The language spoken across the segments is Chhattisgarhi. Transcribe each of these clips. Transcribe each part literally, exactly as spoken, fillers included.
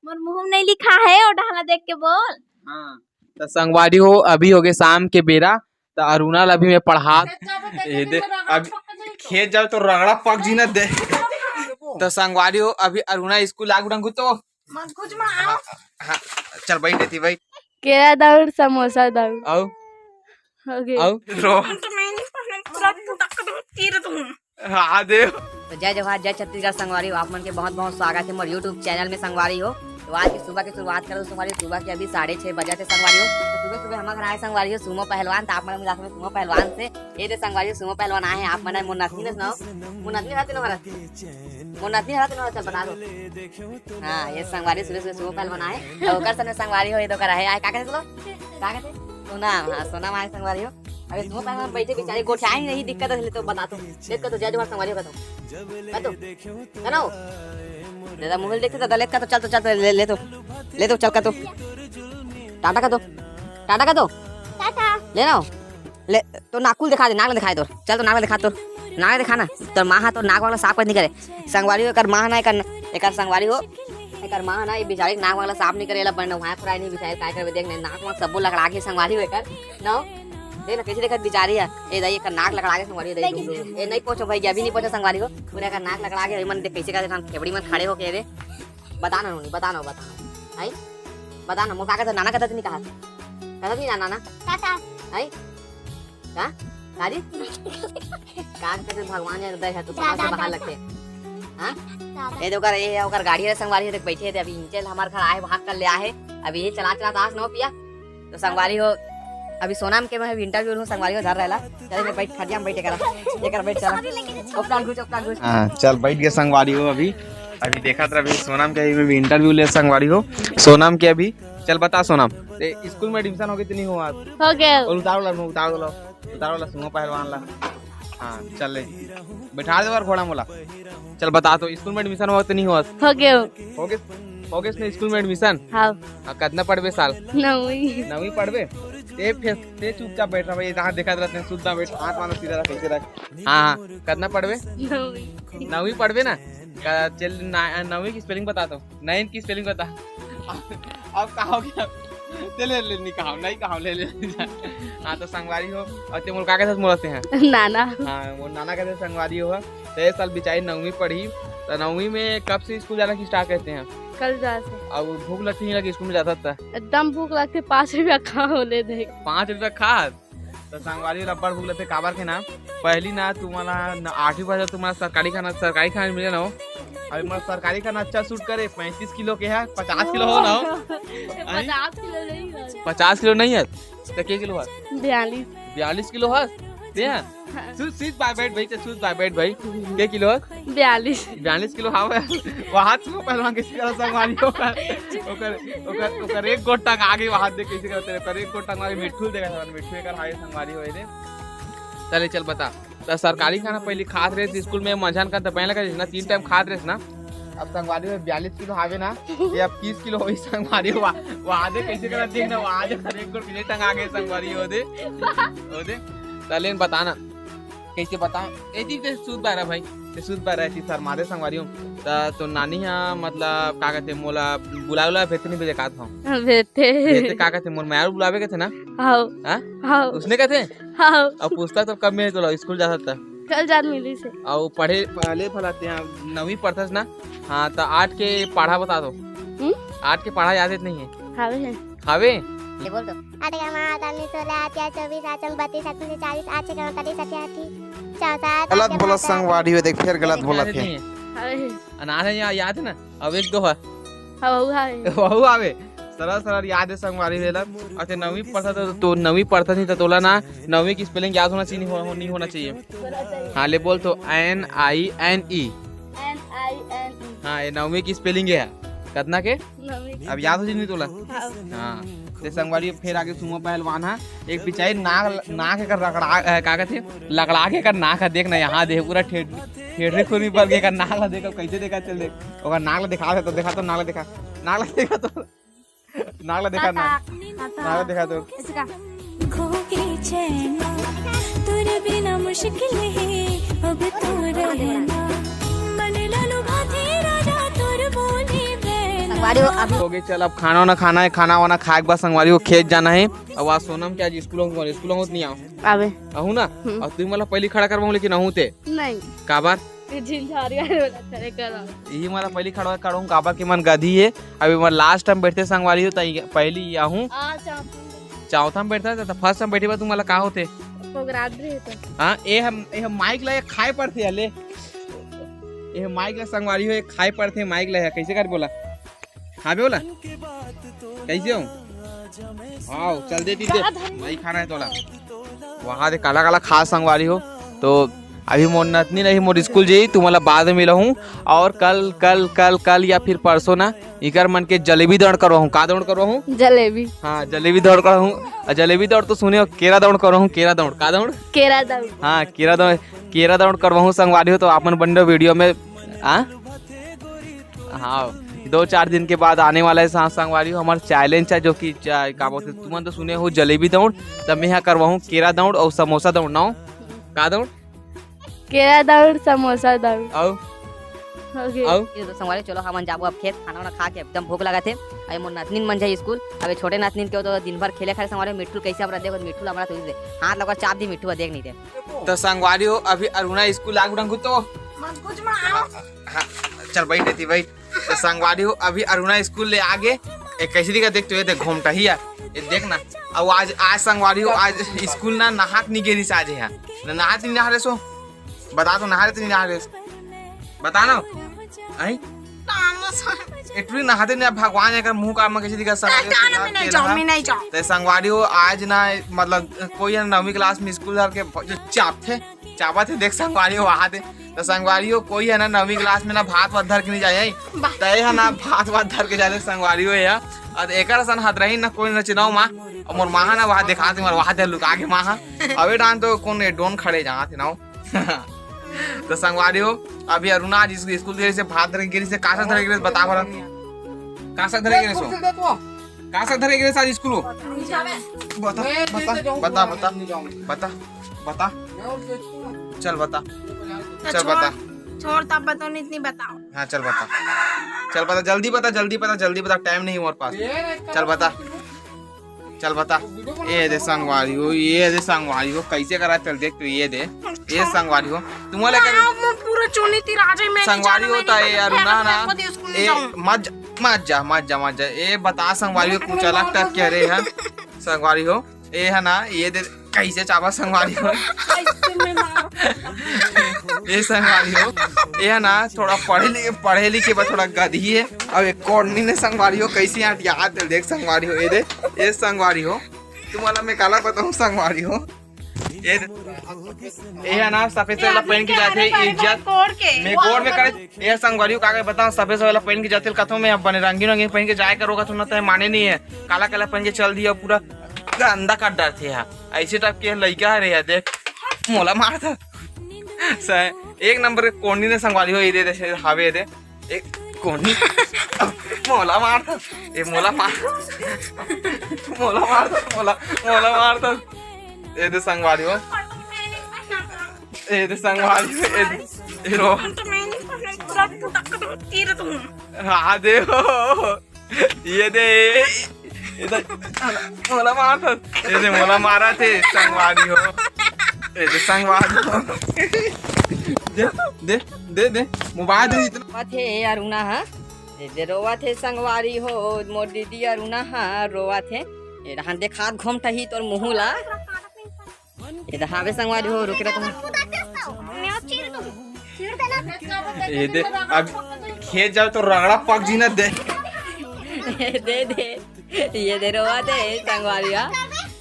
मोर मुंह में नहीं लिखा है, ओ डहला देख के बोल। हाँ, तो संगवारी हो, अभी हो गए शाम के बेरा, तो अरुणा ला अभी मैं पढ़ा, ये दे, अब खेत जाओ तो रगड़ा पक जी ना दे। तो संगवारी हो, अभी अरुणा स्कूल लाग उड़ंगू तो मत कुछ माँ। हाँ, हाँ, चल बैठ देती भाई। केरा दौड़, समोसा दौड़। आओ। ओके। आओ। रो। तो मैं नहीं पढ़ना, पूरा टुटक के तुम तीर दूँ। हाँ, देव। तो जय जोहार, जय छत्तीसगढ़ संगवारी हो, आप मन के बहुत बहुत स्वागत है मोर YouTube चैनल में संगवारी हो। तो आज की सुबह की शुरुआत करो संगवारी हो, सुबह के अभी साढ़े छह बजे थे संगवारी हो। तो सुबह सुबह हमारे घर आए संगवारी हो सुमो पहलवान, तो आप मन मिला सुमो पहलवान से, ये दे संगवारी हो सुमो पहलवान आए हैं, आप मन मोर नथनी ल सुनाओ, मोर नथनी रहते ना, मोर नथनी रहते ना, चल बता दो। हाँ, ये संगवारी सुबह सुबह सुमो पहलवान आए, तो ओकर संग संगवारी हो, ये दो कर आए, आए का कहते लो? का कहते? सोनम, हाँ, सोनम आए संगवारी हो। अरे सुमो पहलवान बैठे बेचारे गोठियाए नहीं, दिक्कत है, ले तो बता तो। देख का तो जय जोहार संगवारी हो, का तो। का तो? का तो? दादा मोबाइल देखते दादा, ले का तो, चल तो, चल तो, ले, ले तो। ले तो, चल का तो। टाटा का तो। टाटा का तो। टाटा। ले ना। ले, तो नाकुल दिखा दे, नाक ला दिखा दे तोर। चल तो नाक ला दिखा तोर। नाक ला दिखा ना। तोर माँ हा तोर नाक वाला साफ कर नहीं करे। संगवारी हो, एकर माँ ना, एकर, एकर संगवारी हो। एकर माँ ना, ये बेचारे के नाक वाला साफ नहीं करे, एला बन वहाँ खुराई नहीं बिछाए, काय करबे देख नहीं, नाक वाक सबो लकड़ा के संगवारी हो एकर। ना, देख ना कैसे देखत बिचारी है। ए दाई, एकर नाक लकड़ा के संगवारी हो, दाई, ए नहीं पहुंचो भाई, अभी नहीं पहुंचो संगवारी हो। पूरा एकर नाक लकड़ा के, मन देख कैसे करत, हम खेबड़ी मन खड़े होके रे। बता ना नोनी, बता ना, बता ना। आई? बता ना, मोर का कहत, नाना कहत नहीं कहा। कहत नहीं ना, नाना? टाटा। आई? का? काली? का कहते भगवान जाने दे है, तू कहाँ से दादा, बाहर दादा। लगते? हाँ? दादा। ये जो ओकर, ये ओकर गाड़ी है संगवारी, देख बैठे थे, अभी इंचल हमार घर आए, भाग कर ले आए। अभी ये चला, चला, आस न हो पिया। तो संगवारी हो, अभी सोनम के मैं अभी इंटरव्यू लूँ, संगवारी हो धर रहला। चल, मैं बैठ, खटिया में बैठ करा। एकर बैठ, चला। ओपटाल घुस, ओपटाल घुस। हाँ, चल, बैठ गए संगवारी हो अभी। अभी देखत रह, अभी सोनम के अभी इंटरव्यू ले संगवारी हो। सोनम के अभी, चल बता सोनम, ए, स्कूल में एडमिशन हो गई तो नहीं हुआ? हो गया। और उतार वाला, उतार वाला, उतार वाला सुमो पहलवान ला। हाँ, चल ले। बैठा दे और घोड़ा मोला। चल बता तो, स्कूल में एडमिशन हुआ तो नहीं हुआ? हो गया। हो गए, हो गए इसने स्कूल में एडमिशन? हाँ। हाँ, कितना पढ़बे साल? नौवीं। नौवीं पढ़बे? ते फेर, ते चुपचाप बैठ रहा भाई, जहाँ देखा रहते हैं, सुद्धा बैठ, हाथ मानो सीधा रख, ऐसे रख। हाँ, हाँ, कितना पढ़बे? नौवीं। नौवीं पढ़बे ना? का, चल, ना, नौवीं की स्पेलिंग बता तो। नाइन की स्पेलिंग बता। अब कहा हो गया? ले, ले, ले, नहीं कहा, नहीं कहा, ले, ले, ले। हाँ, तो संगवारी हो, और ते मोर का कहते मोलते हैं? नाना। हाँ, वो नाना कहते संगवारी हो। तो ये साल बिचारी नौवीं पढ़ी, तो नौवीं में कब से स्कूल जाना की स्टार्ट करते हैं? कल जा से। अब भूख लगती नहीं लगी स्कूल में जाता था? एकदम भूख लगती, पाँच रुपया खा हो ले दे। पाँच रुपया खा? तो संगवारी वाला बड़ भूख लगते, काबर के ना, पहली ना तुम्हारा न, आठवीं बजे तुम्हारा सरकारी खाना, सरकारी खाना मिले ना हो। अभी मोर सरकारी खाना अच्छा सूट करे, पैंतीस किलो के है, पचास किलो हो ना हो। हैं? पचास किलो नहीं है। पचास किलो नहीं है, तो के किलो है? बयालीस। बयालीस किलो है, ते हैं? हाँ। सुध, सुध बाय बैठ भाई, ते सुध बाय बैठ भाई, के किलो है? बयालीस। बयालीस किलो हावे। वो हाथ से पहलवान कैसे करा संगवारी हो? ओकर, ओकर, ओकर एक गोट टंग आगे, वो हाथ दे कैसे करते रहे, ओकर एक गोट टंग आगे, मिट्ठू देखा था, मिट्ठू एकर हावे संगवारी हो रे। चले, चल बता। त सरकारी खाना पहले खात रहे स्कूल में, मंझन का, दोपहर का, जितना तीन टाइम खात रहे ना। अब संगवारी में बयालीस किलो हावे ना, ये अब तीस किलो होई संगवारी। वा-, वो आधे कैसे करत देख ना, वो आधे हर एक गोट पीछे टंगा गए संगवारी, वो दे, वो दे। त लेन बता ना, कैसे बता? ए चीज ते सूद बारा भाई, ते सूद बारा, ए चीज शर्मा दे संगवारी हो। त तो नानी हा, मतलब, का कहते, मोला बुला, बुला भेजते नहीं भेजे का था? भेजते। भेजते का कहते, मोर माया बुलावे के थे ना? हाओ। हाँ? हाओ। उसने कहते? हाँ। अब पुस्तक तो कब मिले तोला, स्कूल जाता था? कल जात मिली से। अउ पढ़े, पहले भला ते नौवीं पढ़थस ना? हाँ, त आठ के पढ़ा बता दो। हम्म? आठ के पढ़ा याद है नहीं है? हावे है। हावे? ये बोल दो। आठ का मा आठ आठ सोलह, आठ या चौबीस, आठ चौक बत्तीस, आठ पंजे चालीस, आठ छः का उनतालीस, आठ या आठ चौसठ, गलत बोला संगवारी हो, देख फिर गलत बोला याद थे। नहीं है। हावे है। अनार है या-, याद है ना? अब एक दो है। हाँ, वहू हावे। वहू हावे। सरल सरल याद है संगवारी वेला। अच्छा, नौवीं पढ़ता तो, तो नौवीं पढ़ता नहीं तो तोला ना, नौवीं की स्पेलिंग याद होना चाहिए, नहीं हो-, नहीं होना चाहिए। हाँ, ले बोल तो, N I N E। N I N E। हाँ, ये नौवीं की स्पेलिंग है। कितना के? नौवीं की। अब याद हो जी नहीं तोला? हाँ। हाँ। ते संगवारी फिर आगे सुमो पहलवान हा, एक बिचारी नाक, नाक एकर रगड़ा, अ, का कहते? लकड़ा के एकर नाक है, देख ना, यहाँ देख, पूरा ठेठ-, ठेठरी खुरमी पर के एकर नाक ला देख, कैसे देखा, चल देख। ओकर नाक ला दिखा दे तो, देखा तो, नाक ला दिखा। नाक ला देखा तो। नाक ला देखा ना। नाक ला देखा तो। इसका। खो के चैना, तोरे बिना मुश्किल है अब तो रहना। मन लालू भाथे राजा तोर बोली बैना। संगवारी हो, अभी हो गए, चल अब खाना वाना खाना है, खाना वाना खाए के बाद संगवारी हो खेत जाना है। अब आज सोनम के आज स्कूल हो, स्कूल हो तो नहीं आओ? आवे। आहू ना? हम्म। और तुम मतलब पहली खड़ा करवाऊँ लेकिन आहू ते? नहीं। काबर? ये झिलझारिया वाला चले करा। यही मतलब पहली खड़ा करवाऊँ काबर के मन गधी है। अभी मैं लास्ट टाइम बैठते संगवारी हो तो पहली आहू। आ, चाहती हूँ। चौथा में बैठता था, फर्स्ट टाइम बैठे बा तुम्हारा का होते? प्रोग्राम भी है तो। हाँ, ए हम, ए हम माइक ला खाए पड़ते हले। ए हम माइक ला संगवारी हो, ए खाए पड़ते माइक ला, कैसे कर बोला? हाँ बे बोला, कैसे हो? आओ, चल देती दे। माइक खाना है तोला। वहाँ दे काला काला खा संगवारी हो। तो अभी मोर नतनी नहीं, मोर स्कूल जाई, तुम्हारा बाद में मिला हूँ। और कल, कल, कल, कल या फिर परसों ना, इकर मन के जलेबी दौड़ करवाहूँ। का दौड़ करवाहूँ? जलेबी। हाँ, जलेबी दौड़ करवाहूँ। और जलेबी दौड़ तो सुने हो, केरा दौड़ करवाहूँ, केरा दौड़। का दौड़? केरा दौड़। हाँ, केरा दौड़, केरा दौड़ करवाहूँ संगवारी हो, तो आपन बन रहो वीडियो में। हाँ? हाँ, दो चार दिन के बाद आने वाला है सा-, संगवारी हो, हमारा चैलेंज है जो कि चा-, का बोलते, तुमन तो सुने हो जलेबी दौड़, तब मैं यहाँ करवाहूँ केरा दौड़ और समोसा दौड़ ना हो। का दौड़? केरा दौड़, समोसा दौड़। आऊ? हो गए। आऊ? ये तो संगवारी, चलो हमन जाबो अब खेत, खाना वाना खा के एकदम भूख लगा थे। अरे मोर नतनीन मन जाए स्कूल, अबे छोटे नतनीन के तो दिन भर खेले खाए संगवारी, मिट्ठू कैसे हमरा देखो, मिट्ठू हमरा तो दे। हाथ लगा चाप दी मिट्ठू, देख नहीं दे। तो संगवारी हो, अभी अरुणा स्कूल आग उड़ंग तो। मत कुछ मत आओ। हाँ, हाँ, चल बैठ देती भाई। तो संगवारी हो, अभी अरुणा स्कूल ले आगे। ए, कैसे दिखा देख तो, ये देख घूमटा ही यार। ये देख ना। अब आज, आज संगवारी हो, आज स्कूल ना नहाक नहीं गेरी से आज है। ना नहात नहीं नहा रहे सो। बता तो नहा रहे तो नहीं नहा रहे। बता ना। आई? एटरी नहाते नहीं, अब भगवान एकर मुंह का में कैसे दिखा संगवारी हो, नहीं जाऊँ, मैं नहीं जाऊँ। ते संगवारी हो, आज ना, मतलब, कोई है ना नवीं क्लास में स्कूल धर के भ-, जो चापथे, चापत है, देख संगवारी हो, वहाँ दे। तो संगवारी हो, कोई है ना नवीं क्लास में ना भात वात धर के नहीं जाए, हैं? वाह। तय है ना भात वात धर के जाते संगवारी हो यार। और एकर सन हत रही ना कोई ना चिनाव माँ, और मोर माँ है ना वहाँ दिखाते, मोर वहाँ दे लुका के माँ है। अबे डान तो कौन ये डोन खड़े जहाँ थे ना हो। तो संगवारी हो, अभी अरुणा आज स्कूल, स्कूल धरे से भात धरे गिरी से कासा धरे गिरी से बता भला। कासा धरे गिरी सो? कासा धरे गिरी से आज स्कूल हो? बता, बता, बता, बता, बता, बता। चल बता। तो चल छोड़, बता। छोड़, तब बताओ, नहीं इतनी बताओ। हाँ, चल बता। चल बता, जल्दी बता, जल्दी बता, जल्दी बता, टाइम नहीं हमारे पास। चल बता। चल बता। ये दे संगवारी हो, ये दे संगवारी हो, कैसे करा चल देख तो ये दे। ये संगवारी हो, तुम्हारे कर हाँ, मैं पूरा चुनी थी राजा, मैं नहीं संगवारी जाना, मैं होता नहीं है यार, जाना, ना, ना। मैं खुद स्कूल नहीं ए, जाऊँ। मत जा, मत जा, मत जा, मत जा। ए, बता संगवारी हो, कुछ अलग टाइप के रहे हैं। संगवारी हो, ए है ना, ये दे, कैसे चाबा संगवारी हो। ऐसे में मार। ए संगवारी हो, ए है ना, थोड़ा पढ़े लिखे, पढ़े लिखे बा, थोड़ा गधी है। अब एक कोडनी ने संगवारी हो, कैसे यहाँ याद देख संगवारी हो, ये दे, ए संगवारी हो, तुम्हारा मैं काला बताऊँ संगवारी हो, ए, ए है ना, सफेद वाला पहन के जाते, इज्जत कोड के। मैं कोड में करे, ए संगवारी हो, का के बताओ, सफेद वाला पहन के जाते, कथो में अब बने रंगीन रंगीन पहन के जाए करो, कथो ना तो माने नहीं है, काला काला पहन के चल दिया, पूरा गंदा कर डरते हैं। ऐसे टाइप के लइका है रे यार, देख, मोला मार था। सही, एक नंबर के कोनी ने संगवारी हो, ये दे, दे, हावे दे। एक कोनी। मोला मार था। ए, मोला मार। मोला मार था, मोला, मोला मार था। ए दे संगवारी हो। ए दे संगवारी हो, ए दे, ए रो। हाँ, दे हो। ये दे, ये दे, मोला मार था। ये दे, मोला मारा थे, संगवारी हो। ये दे, संगवारी हो। दे, दे, दे, दे, मोबाइल दे इतना। रोवत हे अरुणा हा। ये दे रोवत हे संगवारी हो, मोर दीदी अरुणा हा रोवत हे। ये रहा देखात घोमटही तोर मुहू ला। ये तो हावे संगवारी हो, रुके रह तुम। ये दे, अब खेत जाओ तो रगड़ा पक जी ना दे। ये दे दे, ये दे रोवत हे संगवारी हा।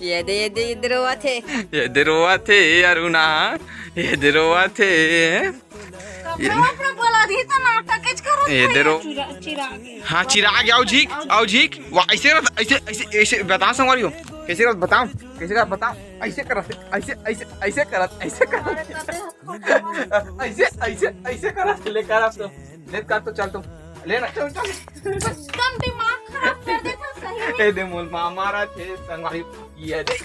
ये दे, ये दे, ये दे रोवत हे। ये दे रोवत हे अरुणा, ये दे रोवत हे। कपड़ा वपड़ा बोला दी तो नाटक के करो। ये दे रो। चिरा-, चिराग। हाँ, चिराग, आओ झीक, आओ झीक। वाह, ऐसे रह, ऐसे, ऐसे, ऐसे बता संगवारी हो। कैसे रह, बताओ, कैसे रह, बताओ। ऐसे कर, ऐसे, ऐसे, ऐसे कर, ऐसे कर। ऐसे, ऐसे, ऐसे कर, ले कर आप तो। ले कर तो चल तुम। ले ना, चल, चल। एकदम दिमाग खराब कर देता सही में। ए दे मोला मारा थे संगवारी। ये दे।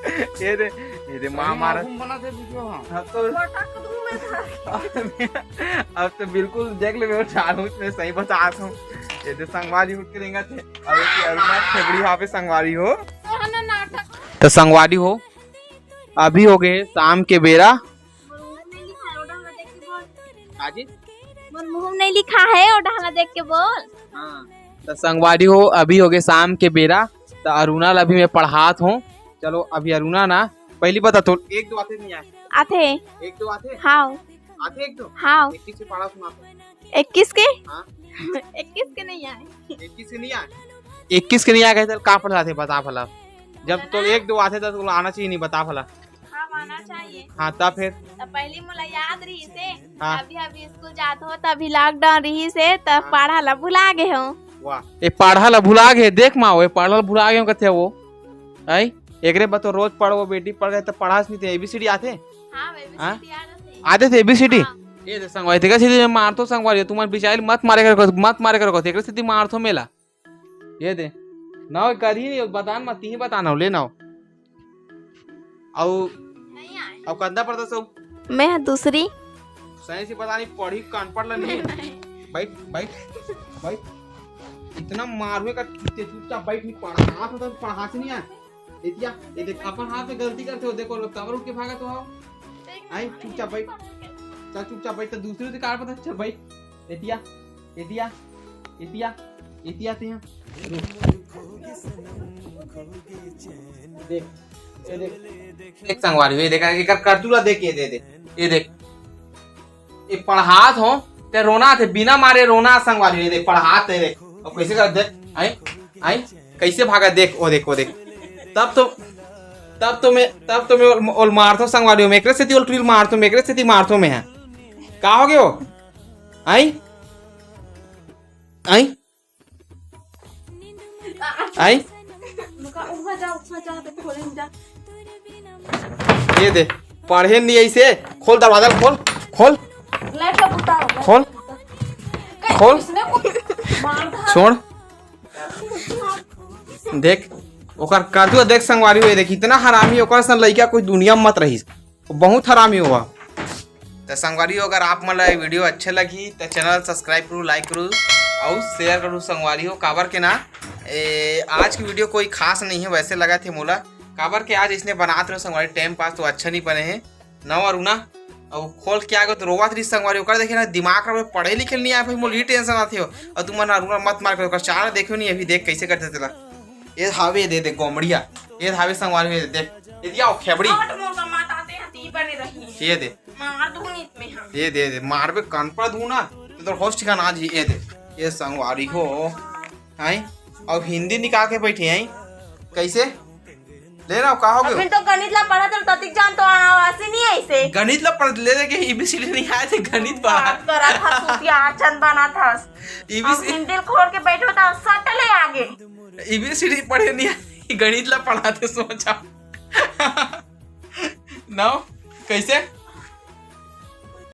ये दे, ये दे, माँ मारा। घूम बना दे वीडियो, हाँ। हाँ, तो पटक दूँ मैं। अब तो बिल्कुल देख ले, चालू में सही बतात हूँ। ये दे संगवारी उठ के रेंगत हे। अब ये अरुणा खेबड़ी हावे संगवारी हो। तो संगवारी हो, अभी हो गए शाम के बेरा। हाँ जी। मोर मुंह में नहीं लिखा है, ओ डहला देख के बोल। हाँ, तो संगवारी हो, अभी हो गए शाम के बेरा, तो अरुणा ला अभी मैं पढ़ात हूँ। चलो, अभी अरुणा ना, पहली बता तो, एक दो आथे नहीं आए? आथे। एक दो आथे? हाँ। आथे एक दो? हाँ। इक्कीस के पारा सुना तो। इक्कीस के? हाँ। इक्कीस के नहीं आए। इक्कीस के नहीं आए? इक्कीस के नहीं आए कहे तो का पढ़ाथे, बता भला। जब तो एक दो आथे तो आना चाहिए नहीं, बता भला। हाँ, आना चाहिए। हाँ, तब फिर? तब पहली मोला याद रही से, हाँ। अभी, अभी स्कूल जात हो, तभी लॉकडाउन रही से, तब हाँ। पढ़ा ला भुला गए हो। वाह, ये पढ़ा ला भुला गए, देख माँ, वो पढ़ा ला भुला गए हो, कथे वो। आई, एकरे बा तो रोज पढ़ो, बेटी पढ़ रहे तो पढ़ास नहीं थे, एबीसीडी आथे? हाँ, हाँ? एबीसीडी याद आथे। आथे थे एबीसीडी? हाँ। ये दे संगवारी, तेकर सेती मैं मारथो संगवारी, तुमन बिचारी मत मारे करो, मत मारे करो, तेकर सेती मारथो मेला। ये दे। ना, वो कर ही नहीं, बतान मत, तिही बताना हो, ले ना हो। अउ, नहीं आए। अउ कंदा पढ़ता सो? मैं हा दूसरी। सही से पता नहीं, पढ़ी कान पढ़ ला नहीं। बैठ, बैठ, बैठ। इतना मारुए का चुप-, चुपचाप बैठ, नहीं पढ़ा, हाथ होता तो पढ़ा से नहीं आए। एतिया, ये देख, अपन हाथ में गलती करते हो, देखो, लोग काबर उठ के भागा तो आओ। आई, चुपचाप बैठ। चल, चुपचाप बैठ, तो दूसरे से कार पता, चल बैठ। एतिया, एतिया, एतिया, एतिया ते यहाँ। देख, ये देख। देख संगवारी, ये देख, एकर करतूला देख, ये दे, दे। ये देख। ये पढ़ात हो, ते रोना थे, बिना मारे रोना संगवारी, ये देख, पढ़ात है, देख। अब कैसे कर, देख, आई, आई, कैसे भागा, देख, ओ देख, ओ देख। तब तो, तब तो मैं, तब तो मैं ओल, ओल मारथो संगवारी, मैं एकरे सेती ओल ट्रिल मारथो, मैं एकरे सेती मारथो मैं, हाँ। का हो गयो? आई? आई? आई? रुका, उहाँ जा, उहाँ जा, तो खोले में जा। ये दे, पढ़े नहीं ऐसे। खोल दरवाजा, खोल, खोल। लाइट का बुता हो, खोल, खोल। इसने को मार धार। छोड़। देख, ओकर करतूत देख संगवारी हो, देख, इतना हरामी ओकर सन लइका कोई दुनिया में मत रहिस। बहुत हरामी हुआ। तो संगवारी हो, अगर आप मन ला ये वीडियो अच्छे लगही तो चैनल सब्सक्राइब करू, लाइक करू और शेयर करू संगवारी हो। काबर के ना, ए, आज की वीडियो कोई खास नहीं है, वैसे लगा थे मोला, काबर के आज इसने बनात रहे संगवारी टाइम पास तो अच्छा नहीं बने है ना। अरुणा, अब खोल के आगे तो रोवत रही संगवारी, ओकर देखे ना दिमाग खराब है, पढ़े लिखे नहीं आए भाई, मोला ही टेंशन आथे हो। और तुम मन अरुणा मत मार कर, ओकर चाल देखो नहीं, अभी देख कैसे करथे तेला। ये हावे दे दे गोमड़िया, ये हावे संगवारी में देख, ये दिया ओ खेबड़ी। आठ मोर का माता आते हैं, ती बने रही। ये दे। मार दूं नीत में हम। ये दे दे, मारबे कान पर दूं ना, तो तोर होश ठिकाना आज ये दे। ये संगवारी हो, हैं? अब हिंदी निकाल के बैठे हैं, कैसे? ले रहा हूँ, का हो गयो? अभी तो गणित ला पढ़त रहो, ततिक जान तो आवासी नहीं है इसे। गणित ला पढ़त ले लेके एबीसीडी नहीं आए थे, गणित पढ़ा। बात करा था, सूतिया आचन बना था। अब एबीसीडी हिंदी खोल के बैठो था, सट ले आगे। एबीसीडी पढ़े नहीं आए, गणित ला पढ़ा थे, सोचा। नौ, कैसे?